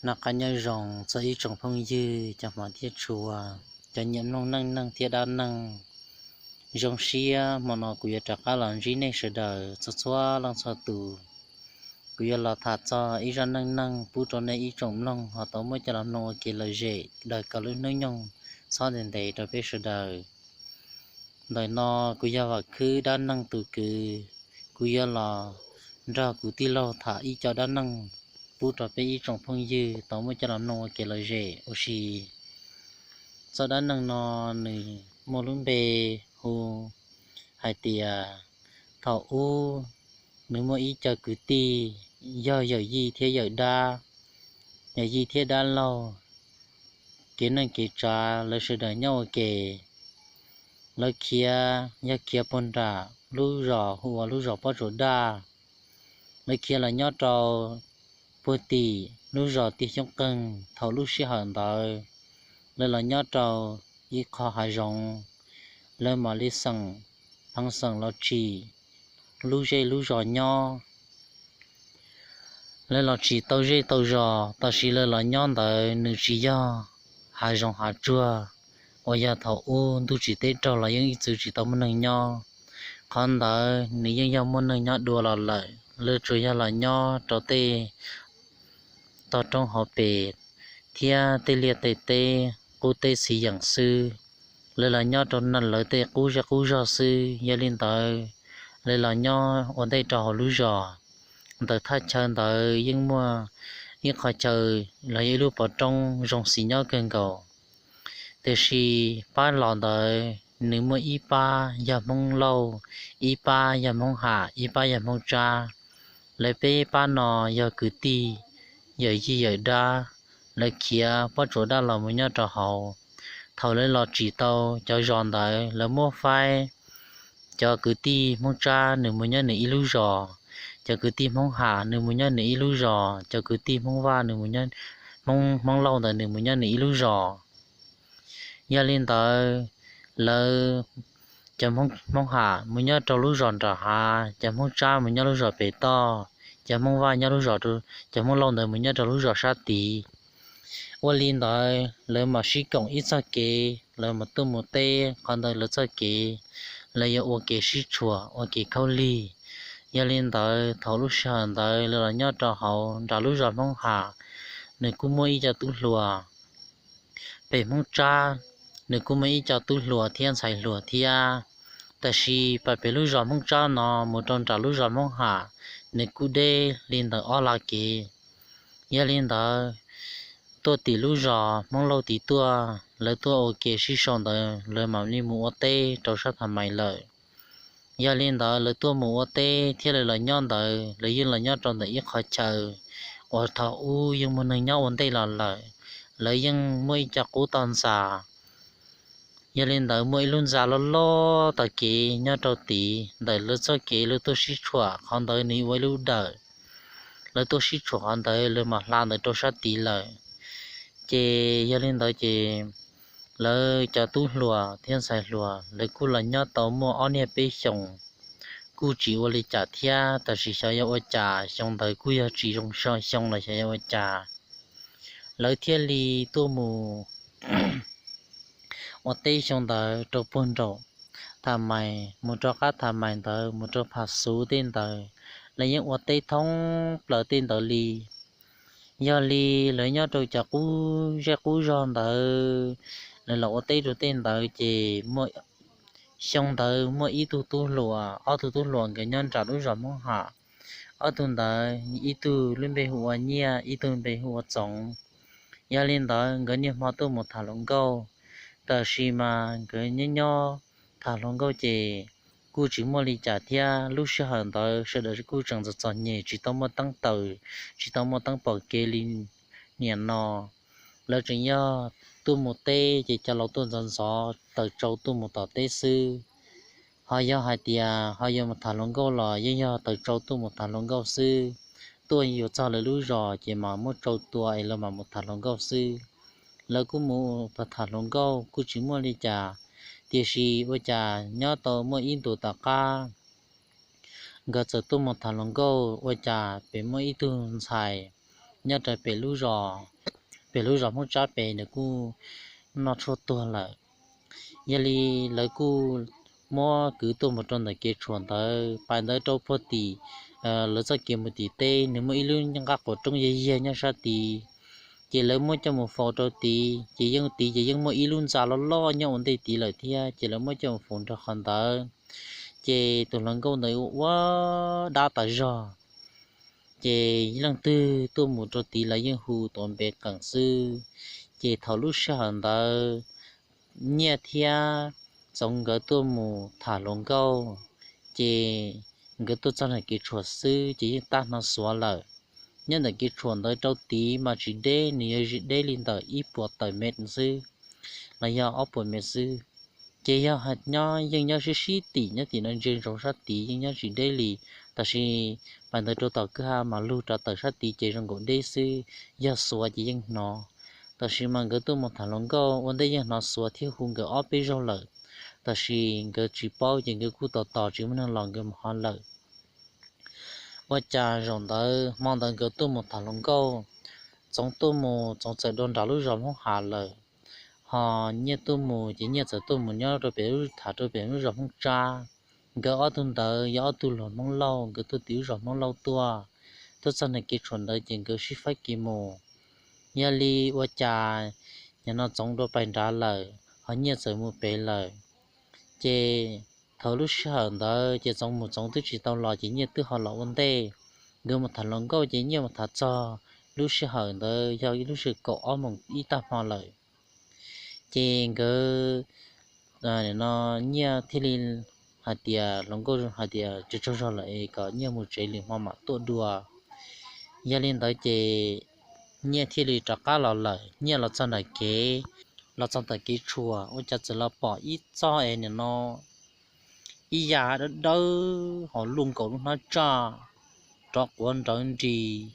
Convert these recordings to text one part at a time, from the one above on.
Noj qab nyob zoo txog ib tsoom phooj ywg cov hmov thiab tshua, cov nyiam mloog neej neeg thiab dab neeg. Zoo siab hmo no kuv yuav rov qab los ntsib nej sawv daws txhua txhua leej txhua tus. Kuv yuav los tham txog ib zaj neej neeg pub rau nej ib tsoom mloog ho tau muab coj los mloog ua kev lom zem daws kom lub hnub nyoog txhob ntev ntev rau peb sawv daws. Ntawm no kuv yog Vam Khwb dab neeg tus kwv, kuv yuav los nrog kuv tij laug tham ib co dab neeg pub rau peb ib tsoom phooj ywg tau muab coj los mloog ua kev lom zem ua si. Txoj dab neeg no nws muaj lub npe hu hais tias thaum ub nws muaj ib co kwv tij yog yawm yij thiab yawm dab, yawm yij thiab dab laug, kev neej kev tsav lawv sawv daws nyob ua ke. Lawv khiav yog khiav puag nram lub zos hu ua lub zos Pob Tsuas Daj. Lawv khiav los nyob rau puag tim lub zos Tiaj Xyoob Qeeg. Thaum lub sij hawm ntawd lawv los nyob rau ib qho hav zoov, lawv mam li xeem, pheev xeem los tsim lub zej lub zos nyob. Lawv los tsis tau zej tau zos, tab sis lawv los nyob ntawd nws tsis yog hav zoov hav tsuag uas yog thaum ub ntuj tsim teb raug los yeej ib txwm tsis tau muaj neeg nyob. Qhov ntawd nws yeej yog muaj neeg nyob dua los lawm, lawv tsuas yog los nyob rau tej tog roob hauv pes thiab tej liaj tej teb, qub teb txiv yeem xwb. Lawv los nyob rau lawv tej qub zej qub zog xwb. Yog li ntawd, lawv los nyob ua ntej rau hauv lub zos. Ntawm thaj chaw ntawd yeej muaj ib qho chaw los yog ib lub pov roob zoo xis nyob kawg nkaus. Tiam sis pab los ntawd nws muaj ib pab yog Hmoob Lauj, ib pab yog Hmoob Ham, ib pab yog Hmoob Tsab. Lawv peb pab no yog kwv tij, yawm yij yawm dab, lawv khiav Pob Tsuas Daj los mus nyob rau hauv. Thaum lawv los tsim tau cov zos ntawd, lawv muab faib cov kwv tij Hmoob Tsab nws mus nyob nws ib lub zos, cov kwv tij Hmoob Ham nws mus nyob nws ib lub zos, cov kwv tij Hmoob Vaj nws mus nyob, Hmoob, Hmoob Lauj ntawd nws mus nyob nws ib lub zos. Yog li ntawd, lawv, cov Hmoob Ham mus nyob rau lub zos nram hav, cov Hmoob Tsab mus nyob lub zos pem toj, cov Hmoob Vaj nyob lub zos, cov Hmoob Lauj ntawd mus nyob rau lub zos sab tid. Ua li ntawd lawv mam sib koom ib txoj kev, lawv mam tuaj mus teb. Qhov ntawd lawv txoj kev, lawv yuav ua kev sib tshuam, ua kev khaub lig. Yog li ntawd, thaum lub sij hawm ntawd lawv los nyob rau hauv nram lub zos Hmoob Ham, nws kuj muaj ib co tub hluas. Pem Hmoob Tsab, nws kuj muaj ib co tub hluas thiab ntxhais hluas thiab. Tab sis pem lub zos Hmoob Tsab no mus rau nram lub zos Hmoob Ham, nws kuj deb li ntawm ob laj kev. Yog li ntawd, tuaj tim lub zos Hmoob Lauj tid tuaj, lawv tuaj ua ke sib sau ntawd lawv mam li mus ua teb rau sab Tham Mais lawm. Yog li ntawd, lawv tuaj mus ua teb thiab lawv los nyob ntawd, lawv yeej los nyob rau ntawm ib qho chaw uas thaum ub yeej muaj neeg nyob ua ntej los lawm. Lawv yeej muaj ib co qub toj ntxas. Yog li ntawd, muaj ib lub ntxa loj loj tag kev nyob rau tid, ntawm lawv txoj kev lawv tuaj sib tshuam qhov ntawd nws ua ib lub dawm. Lawv tuaj sib tshuam qhov ntawd, lawv mam hla ntawd rau sab tid lawm. Ces yog li ntawd ces lawv cov tub hluas thiab ntxhais hluas lawv kuj los nyob tau muaj ob niag peb xyoos, kuj tsis ua li cas thiab. Tab sis xyov yog ua cas xyoo ntawd kuj yog tsis zoo xyoo los xyov yog ua cas, lawv thiaj li tuaj mus ua teb xyoo ntawd rau puag nraum Tham Mais, mus rau qab Tham Mais ntawd mus rau Pham Xuv tej ntawd, lawv yeej ua teb thoob plaws tej ntawd li. Yog li lawv nyob rau cov qub zej qub zog ntawd, lawv los ua teb rau tej ntawd ces muaj, xyoo ntawd muaj ib tug tub hluas, ob tug tub hluas nkawd nyob nram lub zos Hmoob Ham. Ob tug ntawd ib tug lub npe hu ua Nyiaj, ib tug npe hu ua Txoov. Yog li ntawd nkawd niaj hmo tuaj mus tham hluas nkauj, tab sis mas nkawd nyob nyob tham hluas nkauj ces kuj tsis muaj li cas thiab. Lub sij hawm ntawd sawv daws kuj tseem txom txom nyem, tsis tau muaj teeb taws, tsis tau muaj teeb pom kev li niaj no. Lawv tseem yog tuaj mus teb ces cov laus tuaj ntxov ntxov taws tsau tuaj mus tom teb xwb. Ho yog hais tias ho yuav mus tham hluas nkauj los yeej yog taws tsau tuaj mus tham hluas nkauj xwb. Tuaj yuav txog lawv lub zos ces mam muab tsau tua es lawv mam mus tham hluas nkauj xwb. Lawv kuj mus tham hluas nkauj kuj tsis muaj li cas, tiam sis ua cas nyob tau muaj ib ntus tom qab nkawd txawm tuaj mus tham hluas nkauj, ua cas pem muaj ib tug ntxhais nyob rau pem lub zos, pem lub zos Hmoob Tsab pem nws kuj noj tshuaj tuag lawm. Yog li lawv kuj muab kwv tuaj mus rau ntawm kev tshuam ntawd, pais ntawd rau puag tim lawv txoj kev mus tim teb, nws muaj ib lub nqaj quav roob yag yag nyob sab tid. Ces lawv muab coj mus faus rau tid, ces yeej tid ces yeej muaj ib lub ntxa loj loj nyob ua ntej tid lawm thiab, ces lawv muab coj mus faus nrog qhov ntawd. Ces tus hluas nkauj ntawd ua dab tas zog, ces leej twg tuaj mus rau tid lawv yeej hu tuav npe qees xwb. Ces thaum lub sij hawm ntawd Nyiaj thiab Txoov nkawd tuaj mus tham hluas nkauj, ces nkawd tuaj txog ntawm kev tshuam xwb ces yeej tab hnov xuav lawm. Nyob ntawm kev tshuam ntawd rau tid mas tsis deb, nws yuav tsis deb li ntawm ib puas tawm mev xwb los yog ob puas mev xwb. Ces yog nyob yeej nyob sib sib tim nyob tim no ntsia ntsoov sab tid yeej nyob tsis deb li, tab sis pais ntawd rau tom kwj ha mas lug rov tawm sab tid ces zoo nkaus deb xwb, yog xuav ces yeej hnov. Tab sis mas nkawd tuaj mus tham hluas nkauj ua ntej yeej hnov xuav thiab hu nkawd ob peb zaug lawm, tab sis nkawd tsis paub ces nkawd kuj tos tos tsis muaj neeg los nkawd mus ho lawm. Ua cas zaum ntawd hmo ntawd nkawd tuaj mus tham hluas nkauj, Txoov tuaj mus Txoov txawm dua nram lub zos Hmoob Hav lawm, ho Nyiaj tuaj mus ces Nyiaj txawm tuaj mus nyob rau pem lub tham rau pem lub zos Hmoob Tsab. Nkawd ob tug ntawd yog ob tug hluas Hmoob Lauj, nkawd tuaj tim lub zos Hmoob Lauj tuaj, tuaj txog ntawm kev tshuam ntawd ces nkawd sib faib kev mus. Yog li ua cas nim no Txoov dua pais nrad lawm ho Nyiaj txawm mus pem lawm. Ces thaum lub sij hawm ntawd ces Txoov mus Txoov twb tsis tau los ces Nyiaj twb ho los ua ntej. Nkawd mus tham hluas nkauj ces Nyiaj mus tham txog lub sij hawm ntawd yog lub sij hawm kaum ob moos ib tag hmo lawm. Ces nkawd, no Nyiaj thiaj li hais tias, hluas nkauj hais tias tsaug tsaug zog lawm es kom Nyiaj mus tsev lwm hmo mam tuaj dua. Yog li ntawd ces Nyiaj thiaj li rov qab los lawm. Nyiaj los txog nram kev, los txog tom kev tshuam ua cas txawm los pom ib txoj es nim no ib yam dawb dawb ho luaj nkaus lub hnab tsaj, rov quav nrawv nris,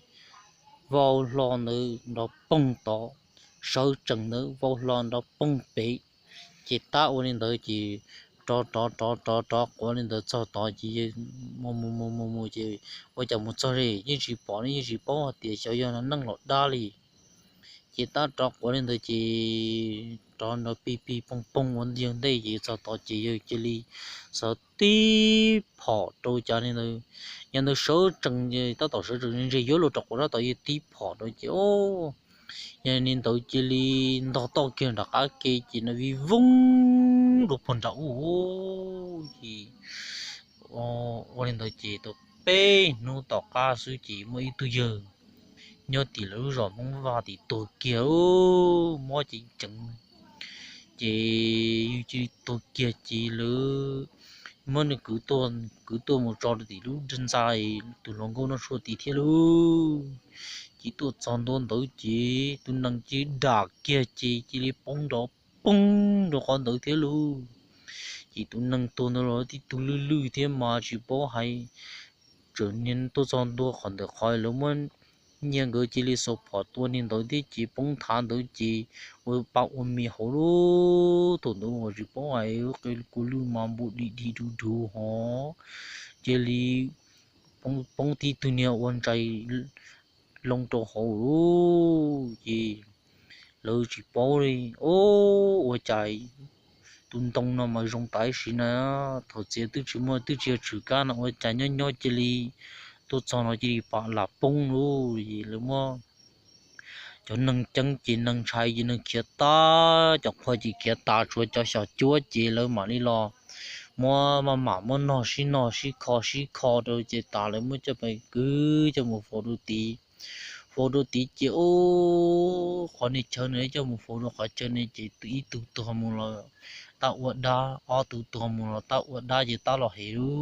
vau hlo ntawd nrov poog tod, sawv tsees ntawd vau hlo nrov poog pem. Ces tab ua li ntawd ces rov rov rov rov rov quav li ntawd txog tod ces mus mus mus mus mus ces ua cas mus txog li yeej tsis pom li, yeej tsis paub hais tias xyov yog neeg los dab li. Ces tab rov quav li ntawd ces rov nrov pig pig poog poog ua ntej ces txog tod ces yawg cia li xav tib phom rau cas li ntawd. Yog ntawd sawv tsees, tab tom sawv tsees ntse yuav luag rov quav sab tod yawg tib phom rau ces, yog li ntawd cia li ntog toj kiag nram qab ke ces nws vij voog rau puag nram ub. Ces ua li ntawd ces tau peb hnub tom qab xwb ces muaj ib tug yawg nyob tim lawv lub zos Hmoob Vaj tim tuag kiag, mob ceev ceev. Ces yawg cia li tuag kiag ces lawv muab nws kwv tuaj mus tso rau tim lub ntxa, tus hluas nkauj noj tshuaj tid thiab lauj. Ces tuaj txog ntua ntawd ces tus nees cia li dam kiag ces cia li poob nrov poog rau qhov ntawd thiab lauj. Ces tus nees tuag ntawd los tib tug lwj lwj thiab mas tsis paub hais, tseem niag tuaj txog ntua qhov ntawm qhov lawv muab Nyiaj nkawd cia li xuas phom tua niag ntawd thiab ces poob thav ntawd ces ua pa ua mis hauv lub, thaum ntawd uas tsis paub hais, kua lwj mas npu di di du du hov, cia li poob tib tug niag ua ntsais loo rau hauv lub. Ces lawv tsis paub li, ua cas tus ntoo no mas zoo tas ib sim na, thaum txiav twb tsis muaj, twb tsis yog tshwm kab no ua cas nyob nyob cia li tuaj txog no cia li pam lam poob lauj. Lawv muab cov neeg ceeb ces neeg ntshai ces neeg khiav tas, cov qhua ces khiav tas, tshuav cov xyom cuab ces lawv mam li los muab maj mam muab nog sib nog sib kho sib kho rau ces tas lawv muab coj pais kwv coj mus faus rau tid. Faus rau tid ces qhov niag chaw no coj mus faus rau qhov chaw no ces ib tug tuag mus los tab ua dab, ob tug tuag mus los tab ua dab ces tab los hem lauj.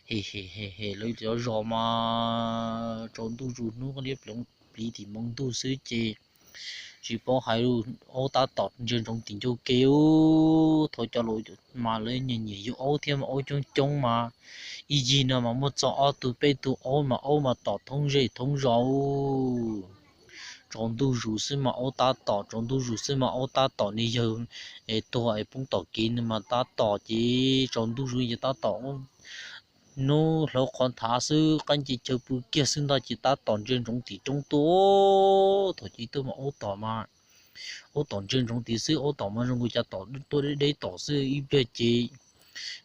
Ces hem hem hem hem lawv cov zos mas tsaus ntuj zus hnub liab ploov pliv tim hmoov ntuj xwb ces tsis paub hais lus, aub tab tom ntsia ntsoov tim ncauj ke. Thaum cov laus mas lawv nyiam nyiam yug aub thiab mas aub coob coob mas ib yig no mas muaj txog ob tug peb tug aub mas aub mas tom thoob zej thoob zos. Tsaus ntuj zus xwb mas aub tab tom, tsaus ntuj zus xwb mas aub tab tom, nws yawg es tuag es poob tom kev nws mas tab tom ces tsaus ntuj zus ces tab tom hnub hlauv qhov nthav xwb, qaib nce chaw pw kiag xwb ntag ces tab tom ntsia ntsoov tim roob tuaj. Thaum chiv tuaj mas aub tom mas, aub tom ntsia ntsoov tim xwb, aub tom mas zoo nkaus cas tom tuaj deb deb tom xwb ib pliag ces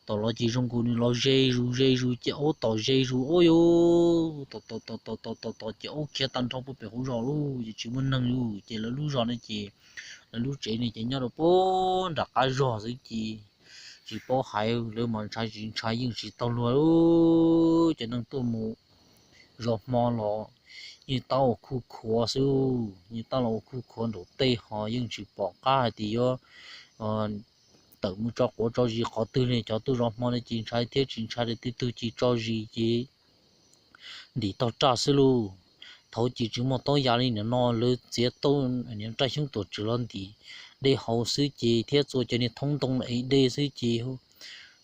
tom los ces zoo nkaus nws los ze zus ze zus ces aub tom ze zus ua yuv tom tom tom tom tom tom tom ces aub khiav tag nrho pem hauv zos lawm ces tsis muaj neeg lawm ces lawv lub zos no ces, lawv lub tsev no ces nyob rau pem nram qab zos xwb ces tsis paub hais, lawv mas ntshai tsis ntshai yeej tsis tau luag. Cov neeg tuaj mus zov hmo los yeej tab ua khuj khuav xwb, yeej tab los ua khuj khuav nraum tej ho yeej tsis pom qab hais tias yuav tawm mus tso quav tso zis qhov twg li. Cov tuaj zov hmo no ces ntshai thiab tsis ntshai li, twb twb tsis tso zis ces ntim taug raj xwb lauj. Thaum ces tsis muaj taub ya li nim no, lawv txiav tau niag raj xyoob tuam tswm los ntim dej haus xwb ces thiab txua cov niag thoob ntoo es dej xwb ces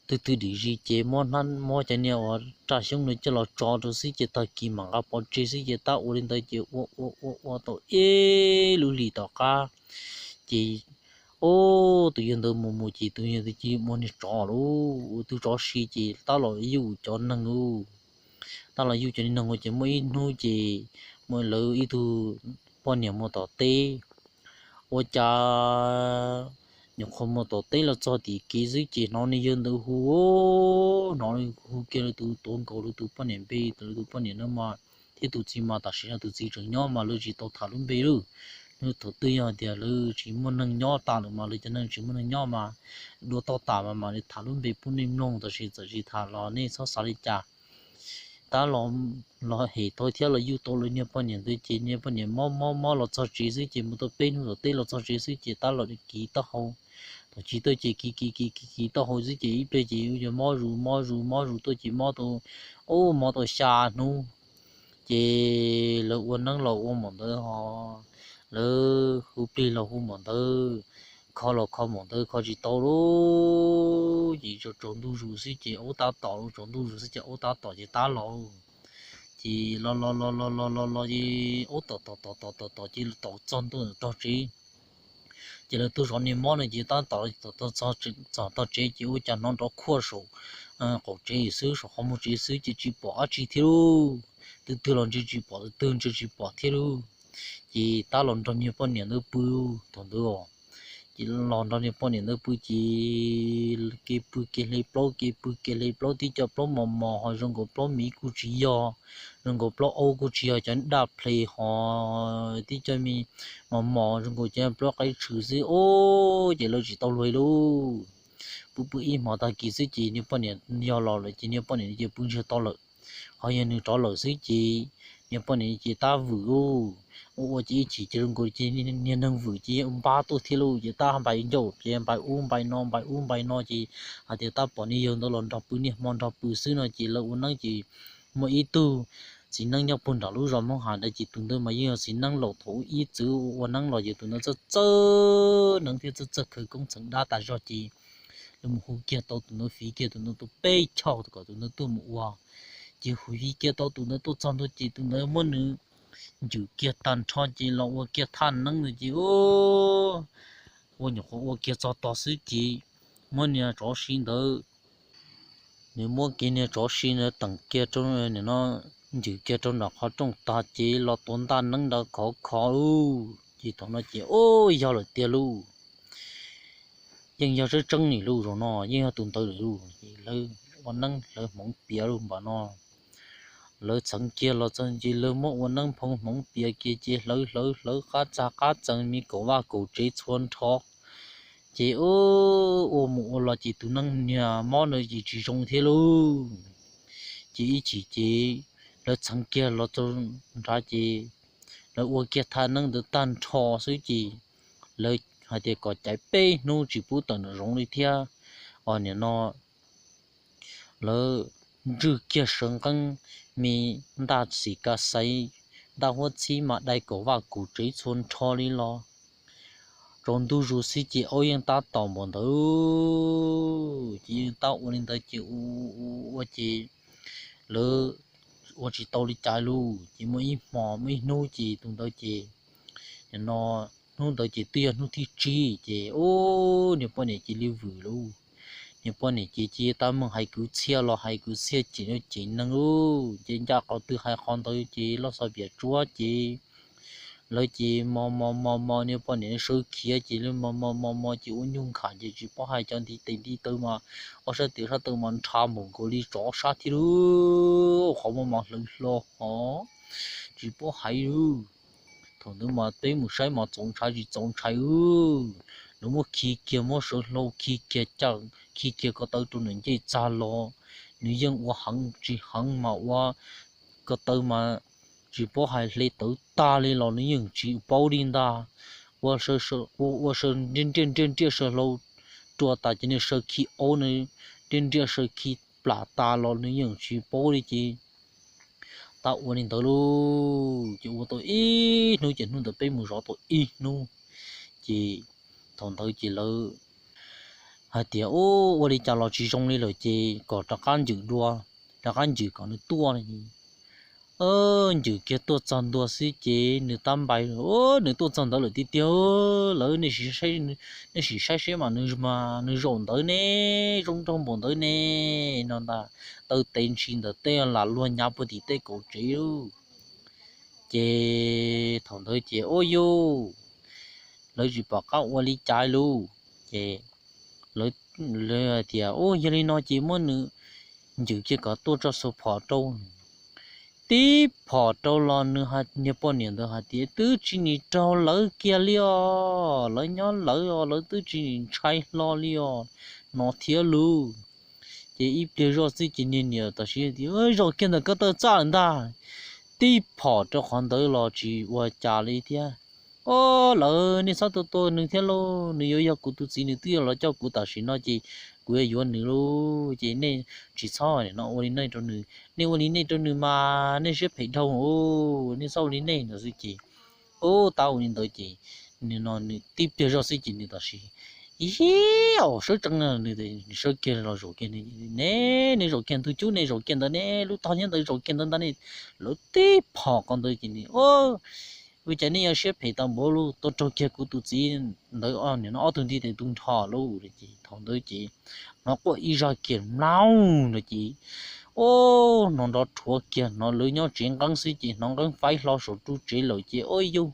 twb twb dim zis ces muab hnab muab cov niag uas raj xyoob no coj los tso rau xwb ces tag kis mam nqa pov tseg xwb ces tab ua li ntawd ces ua ua ua ua tau ib lub hlis tom qab ces ub, tus yawg ntawd mus mus ces tus yawg ntawd cia li ua niag tsov lauj, ua tug tsov si ces tab los yuj cov neeg lauj. Tab los yuj cov niag neeg ua ces muaj ib hnub ces muaj lawv ib tug poj niam mus tom teb, ua cas nyuam qhuav mus tom teb los txog tim kev xwb ces hnov niag yawg ntawd hu, hnov hu kiag lawv tus tuav nkaus lawv tus poj niam npe, lawv tus poj niam no mas thiab tus txiv mas tam sim no tus txiv tseem nyob mas lawv tsis tau tham lub npe lauj. Nws thaum twg yog tias lawv tsis muaj neeg nyob tas lawm mas lawv cov neeg tsis muaj neeg nyob mas dua toj tas mas mam li tham lub npe pub nej mloog, tab sis txawm tsis tham los nej txhob xav li cas. Tab los, los hem tau thiab los yuj tau lawv niag poj niam ntawd ces niag poj niam mob mob mob los txog tsev xwb ces mus tau peb hnub tom teb los txog tsev xwb ces tab los kiv taub hau. Thaum kiv tuaj ces kiv kiv kiv kiv kiv taub hau xwb ces ib pliag ces yog mob zus mob zus mob zus tuaj ces mob tau, ub, mob tau xya hnub. Ces lawv ua neeb los ua npaum ntawd ho, lawv hu plig los hu npaum ntawd, kho los kho npaum ntawd kho tsis tau lauj. Ces tsaus ntuj zus xwb ces aub tab tom, tsaus ntuj zus xwb ces aub tab tom ces tab los. Ces los los los los los los los ces aub tom tom tom tom tom tom ces tom txog ntua tom tog tsev. Ces lawv tuaj zov niag mob no ces tab tom txog tog tsev ces ua cas hnov nrov khuaj saum qaum tsev xwb, saum qhov muag tsev xwb ces tsis pom dab tsi thiab lauj. Twb twg los ntsia tsis pom, twb twg ntsia tsis pom thiab lauj. Ces tab los nrog niag poj niam ntawd pw thaum ntawd os. Ces los nrog niag poj niam ntawd pw ces kev pw kev hle plaub, kev pw kev hle plaub, tib co plaub mos mos ho zoo nkaus plaub miv kuj tsis yog, zoo nkaus plaub aub kuj tsis yog, cov daj ple ho tib co me mos mos zoo nkaus cov plaub qaib tshwm xwb os. Ces lawv tsis tau luag lauj. Pw pw ib hmo tag kis xwb ces niag poj niam yog los lawm ces niag poj niam ces pw ntsiag to lawm. Ho yog nws rov lawm xwb ces niag poj niam ces tab vwm lauj. Ua ua ces ib chim ces zoo nkaus ces niag neeg vwm ces npab tuaj thiab lauj, ces tab npais ncauj ces npais ub npais no npais ub npais no ces hais tias tab pom niag yawg ntawd los nrog pw niaj hmo nrog pw xwb no ces lawv ua neeb ces muaj ib tug txiv neeb nyob puag nram lub zos Hmoob Has ntawd ces tus ntawd mas yeej yog txiv neeb laus thaum ub ib txwm ua neeb los ces tus ntawd txawj txawj neeb thiab txawj txawj khawv koob txheem dab tas zog ces lawv mus hu kiag tau tus ntawd, fiv kiag tus ntawd tau peb choj kom tus ntawd tuaj mus ua. Ces hu fiv kiag tau tus ntawd tuaj txog ntua ces tus ntawd muab nws ncwm kiag tag nrho ces los ua kiag thaj neeb ntawd ces ua nyuam qhuav ua kiag txog tog xwb ces muab niag tsov si ntawd, nws muab kiag niag tsov si ntawd teem kiag rau, nim no ncwm kiag rau nram qhov rooj tag ces los tuav ntaj neeb ntawd khov kho lauj. Ces thaum no ces ub, yog lawm tiag lauj. Yeej yog tseeb tseeb nim lauj, zaum no yeej yog tus ntawd lawm lauj. Ces lawv ua neeb lawv hmoov piav lauj npam no. Lawv txheev kiag los txog ces lawv muab ua neeb phoo hmoov piav kiag ces hlawv hlawv hlawv qab txag qab txees me kaum vaj kaum tsev txhua nrho. Ces ua mus ua los ces tus neeg niag mob ntawd ces tsis zoo thiab lauj. Ces ib chim ces lawv txheev kiag los txog nrad ces lawv ua kiag thaj neeb ntawd tag nrho xwb ces lawv hais tias kom caiv peb hnub tsis pub tawm nram zoov li thiab. Os, nim no lawv ntswj kiag sawv nqeeb me ntaj xim ka xaiv, ntaj huab txhib mas dai kaum vaj kaum tsev txhua nrho li los. Tsaus ntuj zus xwb ces aub yeej tab tom npaum ntawd, ces yeej tab ua li ntawd ces ua ua ces lawv ua tsis tau li cas lauj. Ces muaj ib hmo muaj ib hnub ces tus ntawd ces, no, hnub ntawd ces twb yog hnub thib tsib ces ub, niag poj niam cia li vwm lauj. niag poj niam ces cia li tab meeg hais kwv txhiaj los hais kwv txhiaj cem cev neeg lauj. Ces ncaj qhov twg hais qhov ntawd ces loj xov piam tsuab ces lawv ces mos mos mos mos niag poj niam sawv khiav ces lawv mos mos mos mos ces ua nyuj nkham ces tsis paub hais cov ntiv tes ntiv taw mas ob sab tes sab taw mas nrhav npaum nkaus li tsov sab thiab lauj. Qhov muaj mos hlawv hlo hov tsis paub hais lauj. Thaum ntawd mas peb mus saib mas txaus ntshai tsis txaus ntshai lauj. Lawv muab khi kiag muab sawv hlau khi kiag caj khi kiag ko taw rau nws ncej txag los nws yeej ua heev tsis heev mas ua ko taw mas tsis paub hais hle tawv tag li los nws yeej tsis paub li ntag. Ua, ua nriaj nriaj nriaj nriaj sawv hlau rua tas ces nws sawv khi aub nws nriaj nriaj sawv khi plam tas los nws yeej tsis paub li ces tab ua li ntawd lauj. Ces ua tau ib hnub ces hnub ntawd peb mus zov tau ib hnub ces thaum ntawd ces lawv hais tias, Ua li cas los tsis zoo li lawm ces kom rov qab ncwm dua, rov qab ncwm kom nws tuaj. Ncwm kiag tuaj txog ntua xwb ces nws tab npais, nws tuaj txog ntawd lawm tiag tiag. Lawv, Nej sim saib seb mas nws, nws zaum ntawd ne, zoo nraug npaum ntawd ne, no ntag. Taw tes ntshis ntawm tej lam luag nyav puag tim tej kaum tsev lauj. Ces thaum ntawd ces ua yus, lawv tsis pom qab ua li cas lauj. Ces lawv hais tias, Ua yog li no ces muab nws ncwm kiag kom tuaj tso xuas phom rau. Tib phom rau los nws, niag poj niam ntawd hais tias, Twb tsis nim raug lawv kiag li os, lawv nyob lawv os, lawv twb tsis nim ntshai hlo li os, no thiab lauj. Ces ib pliag zoj xwb ces niag niam tam sim tias, Zaum kiag ntawm ko taw txaj lawm ntag. Tib phom rau qhov ntawd los tsis ua cas li thiab. O, lawv, nej txhob tua tua nws thiab lauj, nws yuav yog kuv tus txiv, nws twb yog los coj kuv tam sim no ces kuv yuav yuav nws lauj, ces nej tsis txhob no ua li nej rau nws, nej ua li nej rau nws mas nej siab phem dhau, nej txhob ua li nej no xwb ces, ub, tab ua li ntawd ces nws no nws tib pliag zoj xwb ces nws tam sim, ib, sawv tsees, nws sawv kiag los zaum kiag, Ne, nws zaum kiag ntug cub ne, zaum kiag ntawd ne, lub tog nyob ntawd zaum kiag ntawd ntag ne. Lawv tib phom qhov ntawd ces nws, Ua cas nej yuav siab phem tau npaum li, tua raug kiag kuv tus txiv ntawd, nim no ob tug ntiv tes tu nrho lauj. Ces thaum ntawd ces hnov quaj ib zaj kiag mlaug no ces, ub, hnov nrov rhuav kiag, hnov lawv nyob tsev nqeeb xwb ces hnov nqeeb faib hlo saum ru tsev lawm ces, ua yus,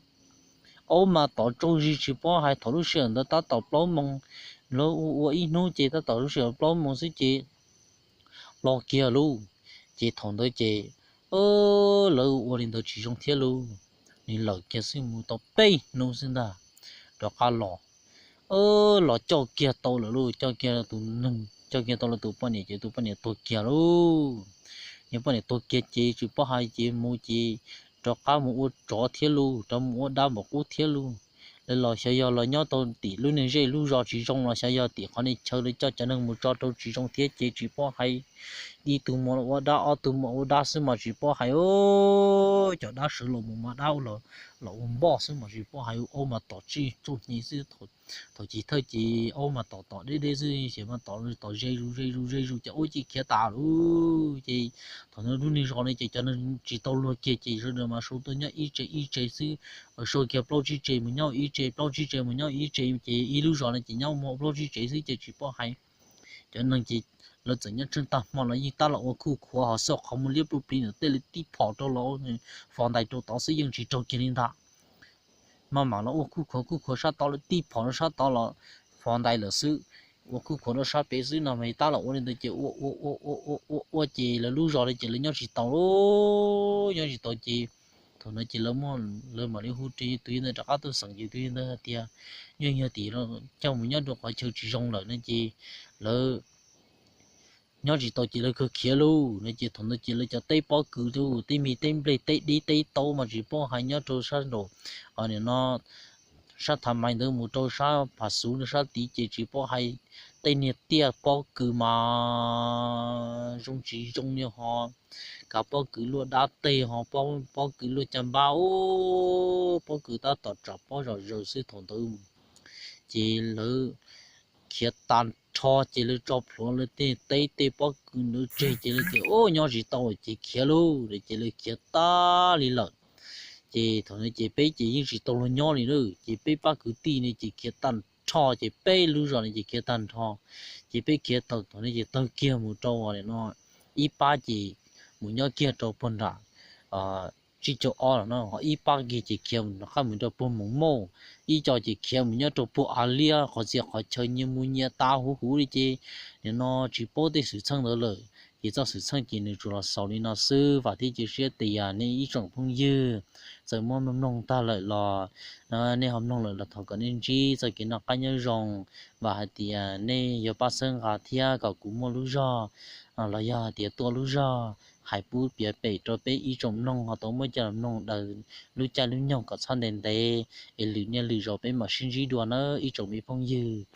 aub mas tom tsaug zis tsis paub hais. Thaum lub sij hawm ntawd tab tom plaub moos, lawv ua ua ib hnub ces tab tom lub sij hawm plaub moos xwb ces los kiag lauj. Ces thaum ntawd ces lawv ua li ntawd tsis zoo thiab lauj. Nws lawm kiag xwb mus tau peb hnub xwb ntag, rov qab los, los coj kiag tau lawm lauj, coj kiag tus neeg, coj kiag tau lawv tus poj niam ces tus poj niam tuag kiag lauj. Niag poj niam tuag kiag ces tsis paub hais ces mus ces rov qab mus ua tsov thiab lauj, rov mus ua dab npaum qub thiab lauj. Lawv los xyov yog los nyob tau tim lub neeg zej lub zos tsis zoo los xyov yog tim qhov niag chaw lawv coj cov neeg mus tso rau tsis zoo thiab ces tsis paub hais. Ib tug mus ua dab, ob tug mus ua dab xwb mas tsis paub hais. Cov dab sawv los mus mas dab los ua npoj xwb mas tsis paub hais, aub mas tom tsij tsuj hnyi xwb. Thaum chiv thawj ces aub mas tom tom deb deb xwb, ces mas tom tom ze zus ze zus ze zus ces aub cia khiav tas lauj. Ces thaum ntawd lub neeg zos no ces cov neeg tsis tau luag kiag ces sawv daws mas sau tuaj nyob ib tsev ib tsev xwb, sau kiag plaub tsib tsev mus nyob ib tsev, plaub tsib tsev mus nyob ib tsev ces ib lub zos no ces nyob muaj plaub tsib tsev xwb ces tsis paub hais. Cov neeg ces lawv txawm nyob tsheej tag hmo los yeej tab los ua khuj khuav ho xauj qhov muag liab pluj plig ntawm tej lawv tib phom rau los fov ntais rau tod xwb yeej tsis raug kiag li ntag. Maj mam los ua khuj khuav khuj khuav sab tod, lawv tib phom rau sab tod los fov ntais lawm xwb. Ua khuj khuav rau sab pem xwb no mas tab los ua li ntawd ces ua ua ua ua ua ua ces lawv lub zos no ces lawv nyob tsis tau lauj, nyob tsis tau ces thaum no ces lawv mam li hu rau tus yawg ntawd rov qab tuaj xeem ces tus yawg ntawd hais tias, Yeej yog tim coj mus nyob rau qhov chaw tsis zoo lawm no ces lawv nyob tsis tau ces lawv kawg khiav lauj no ces thaum ntawd ces lawv cov teb pob kws lauj, teb mis teb nplej teb dib teb taub mas tsis paub hais, nyob rau sab nraum, nim no sab Thav Mais ntawd mus rau sab Phav Xuv no sab tid ces tsis paub hais. Tej niag tiaj pob kws mas zoo tsis zoo li ho, kav pob kws luaj dab teg ho, pob kws luaj caj npab, pob kws tab tom tsam pob zom zaws xwb thaum ntawd. Ces lawv khiav tag nrho ces lawv tso plhuav lawv tej teb tej pob kws ntawd tseg ces lawv tias, Ub, nyob tsis tau ces khiav lauj, ces lawv khiav tag li lawm. Ces thaum no ces peb ces yeej tsis tau luag nyob li na, ces peb pab kwv tij ne ces khiav tag Thoj ces peb lub zos no ces khiav tag nrho. Ces peb khiav tau thaum no ces taug kiag mus rau uas no ib pab ces mus nyob kiag rau puag nram tsib caug ob los no, ho ib pab kiag ces khiav mus rov qab mus rau puag Moos Mauj, ib co ces khiav mus nyob rau puag Av Liab qhov txhia qhov chaw nyias mus nyias tas huv huv li ces nim no tsis paub tej xwm txheej ntawd lawm. Ces txoj xwm txheej ces nws tsuas los xaus li no xwb, vam thiab cia siab tias nej ib tsoom phooj ywg txawm muab mloog tag lawm los nej ho mloog lawm los thov kom nej ntsib txoj kev noj qab nyob zoo, vam hais tias nej yuav pab txhawb nqa thiab kom kuv muaj lub zog los yog hais tias tuaj lub zog hais pub piav pem rau peb ib tsoom mloog ho tau muab coj los mloog daws lub caij lub nyoog kom txhob ntev ntev, es lwm niaj lwm zaus peb mam sib ntsib dua nawb ib tsoom me phooj ywg.